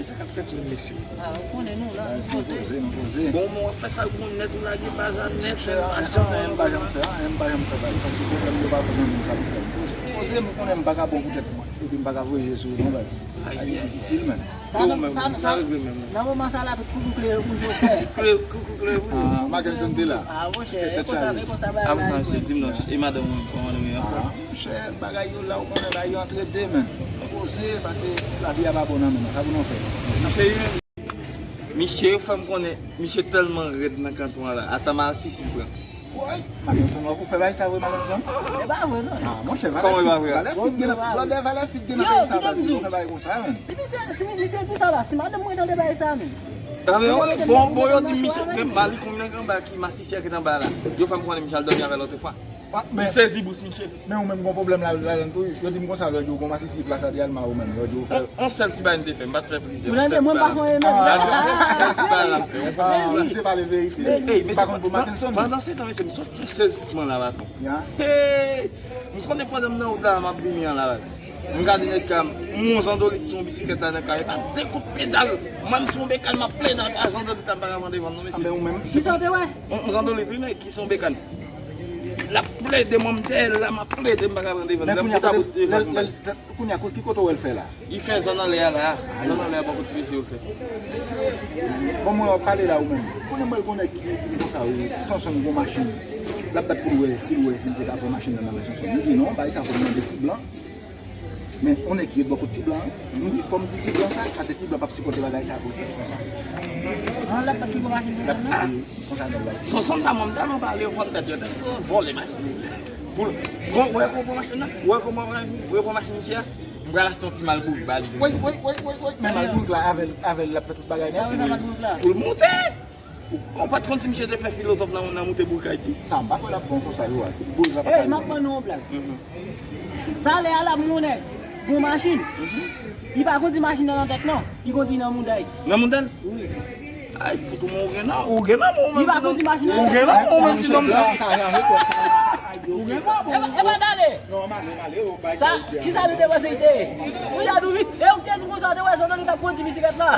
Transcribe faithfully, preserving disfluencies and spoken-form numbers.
Sa k ap fèt menm, mesye? Ah, ou konnen nou la, nou poze. Poze, nou poze. Bon, mwen wè fè sa gwo nèt ou lage baz la nèt, men nou pa janm wè. M pa janm fè anyen, m pa janm fè bagay. Paske pwoblèm yo pa vin nan moun sa pou fè m poze. Poze, m konnen m pa ka bon pou tèt mwen. Epi m pa ka voye je sou ou non baz. Bagay yo difisil, menn. Sa nan sa nan sa nan moman sa la tout koukou klere pou Joseph. Koukou klere pou. Ah, Mackenson te la. Ah, monchè, e konsa, e konsa bagay la ye. Apre sa, mesye, di m non, e madanm ou kòman nou ye anfòm? Monchè, bagay yo la, ou konnen bagay yo antre de, menn. Poze, pase lavi a pa bon nan men nou. Sa pou nou fè? Misye, misye yo fè m konnen, misye tèlman rèd nan kanton an la. Ata masisi l pran. Woy! Mackenson, w ap fè bagay sa vre, Mackenson? E pa vre, non. Ah, monchè, valè fit gen nan, valè, valè fit gen nan peyi sa, baz. Yo fè bagay konsa, menn. Si misye, si misye di sa la, si madanm mwen tande bagay sa, menn. Bon, bon, yo di misye, gen Malikou nan anba ki masisi a ki t anba la. Yo fè m konnen misye al dòmi avè l lòt fwa. Li sezi bous misye. Men ou menm gon pwoblèm la ladan tou. Yo di m konsa lòt jou gon masisi plas Adrialma ou menm lòt jou ou fè. On sèl ti bagay m te fè, m pa t fè plizyè. Ou tande mwen pa konn menm. On sèl ti bagay la m fè. Misye pale verite. M pa konn pou Mackenson. Pandan se tan mesye m sot sou sezisman la patwon. Hey! M konnen pandan m nan wout la m ap vini an la. M gade nèg ka m on zandolit sou yon bisiklèt la nan kare pa de kout pedal. Mwen m sou yon bekàn m ap plede ak zandolit la m pa ka pran devan non mesye. Kisa w te wè? On zandolit wi nèg ki sou yon bekàn. L ap plede, mwen m dèyè l la, m ap plede, m pa ka pran devan. Lè m bout a bout devan. Kounye a, ki kote w wè l fè la? Li fè zòn anlè a la. Zòn anlè a bò kote ti mesye yo fè. Mesye, bon, mwen w ap pale la ou menm. Konnen mwen l konnen ki di m konsa wi, Sonson gon machin. L ap bat pou l wè, si l wè, si l te ka pran machin nan nan men Sonson. M di non, bagay sa fò mande ti blan. Men, on nèg ki ret bò kote ti blan an. M di fò m di ti blan sa, paske ti blan p ap sipòte bagay sa pou l fèt konsa. An, l ap bat pou l pran machin nan nan. L ap pale konsa nan bagay. Sonson sa mwen m tèlman pale yo fò m tèt yo tèt yo vòlè machin. Pou l, bon, wè kòman pran machin nan, wè kòman pran machin, wè pran machin misye a. M pral achte yon ti malbourik ba li. Woy, woy, woy, woy, woy. Men malbourik la, avè l, avè l, l ap fè tout bagay nèt. Pou l moute. Ou pa t konn si misye te fè filozòf nan, nan moute bourik Ayiti? Sa, m pa kwè l ap bon konsa, yo, a. Se pou l ap pale. Ey, m ap ban nou yon blag. Talè a l ap moun nèg. Gon machin. Li pa kondi machin nan nan tèt, non. Li kondi nan mouda l. Nan mouda l? Wi. Ay, fout ou, ou gen nan, ou gen nan, ou menm. Li pa kondi machin nan. Ou gen nan, ou menm, ti nonm sa. Ou gen nan, bon. E pa, e pa talè. Non, m ale, m ale, ou bay sa ou di a. Kisa nou te panse li te ye? Ou la nou vit. E ou te di konsa, te wè zandolit ap kondi bisiklèt la.